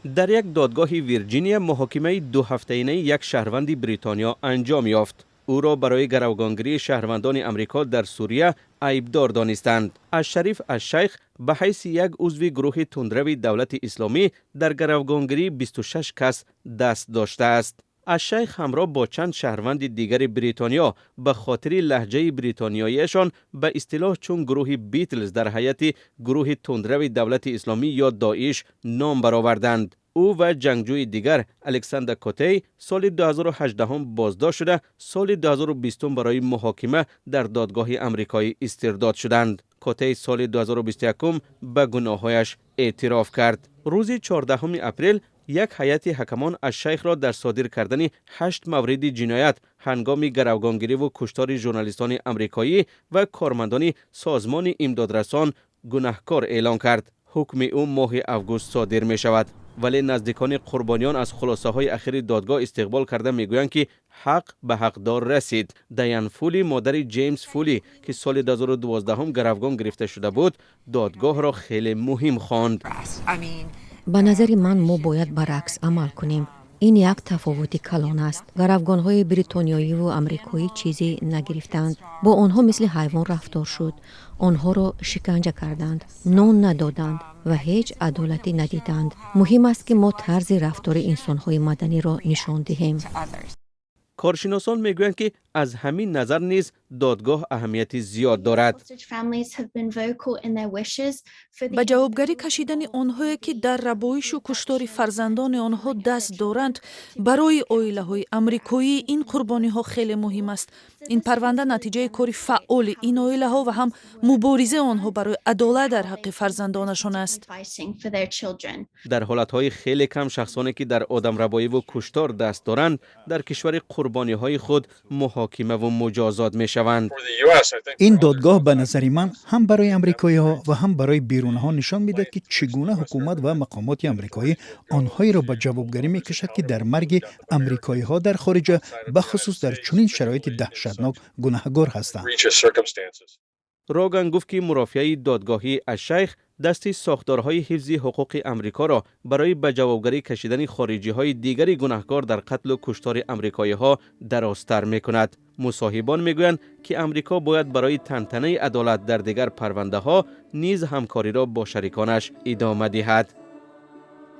Дар як додгоҳи Вирҷиния муҳокимаи дуҳафтаинаи як шаҳрванди Бритониё анҷом ёфт. Ӯро барои гаравгонгирии шаҳрвандони Амрико дар Сурия айбдор донистанд. Ашшариф Ашшайх ба ҳайси як узви гурӯҳи тундрави Давлати Исломӣ дар гаравгонгирии 26 кас даст доштааст. Ашшайх ҳамроҳ бо чанд шаҳрванди дигари Бритониё ба хотири лаҳҷаи бритониёиашон ба истилоҳ чун гурӯҳи Битлз дар ҳайати гурӯҳи тундрави Давлати Исломӣ ё Доиш ном бароварданд. Ӯ ва ҷангҷӯи дигар, Александр Котей, соли 2018 боздошт шуда, соли 2020 барои муҳокима дар додгоҳи амрикоӣ истирдод шуданд. Котей соли 2021 ба гуноҳҳояш эътироф кард. Рӯзи 14 апрел як ҳайати ҳакамон Ашшайхро дар содир кардани ҳашт мавриди ҷиноят ҳангоми гаравгонгириву куштори журналистони амрикоӣ ва кормандони созмони имдодрасон гунаҳкор эълон кард. Ҳукми ӯ моҳи август содир мешавад, вале наздикони қурбониён аз хулосаҳои ахири додгоҳ истиқбол карда, мегӯянд, ки ҳақ ба ҳақдор расид. Даян Фули, модари Ҷеймс Фули, ки соли 2012 гаравгон гирифта шуда буд, додгоҳро хеле муҳим хонд. Ба назари ман, мо бояд баръакс амал кунем. Ин як тафовути калон аст. Гаравгонҳои бритониёиву амрикоӣ чизе нагирифтанд. Бо онҳо мисли ҳайвон рафтор шуд, онҳоро шиканҷа карданд, нон надоданд ва ҳеҷ адолатӣ надиданд. Муҳим аст, ки мо тарзи рафтори инсонҳои маданиро нишон диҳем. Коршиносон мегӯянд, ки аз ҳамин назар низ додгоҳ аҳамияти зиёд дорад. Ба ҷавобгарӣ кашидани онҳое, ки дар рабоишу куштори фарзандони онҳо даст доранд, барои оилаҳои амрикоии ин қурбониҳо хеле муҳим аст. Ин парванда натиҷаи кори фаъоли ин оилаҳо ва ҳам муборизаи онҳо барои адолат дар ҳаққи фарзандонашон аст. Дар ҳолатҳои хеле кам шахсоне, ки дар одамрабоиву куштор даст доранд, дар кишвари қурбониҳои худ муҳокимаву муҷозот мешаванд. Ин додгоҳ, ба назари ман, ҳам барои амрикоиҳо ва ҳам барои берунаҳо нишон медиҳад, ки чӣ гуна ҳукумат ва мақомоти амрикоӣ онҳоеро ба ҷавобгарӣ мекашад, ки дар марги амрикоиҳо дар хориҷа, бахусус дар чунин шароити даҳшатнок, гунаҳгор ҳастанд. Роган гуфт, ки мурофиаи додгоҳии Ашшайх дасти сохторҳои ҳифзи ҳуқуқи Амрикоро барои ба ҷавобгарӣ кашидани хориҷиҳои дигари гунаҳкор дар қатлу куштори амрикоиҳо дарозтар мекунад. Мусоҳибон мегӯянд, ки Амрико бояд барои тантанаи адолат дар дигар парвандаҳо низ ҳамкориро бо шариконаш идома диҳад.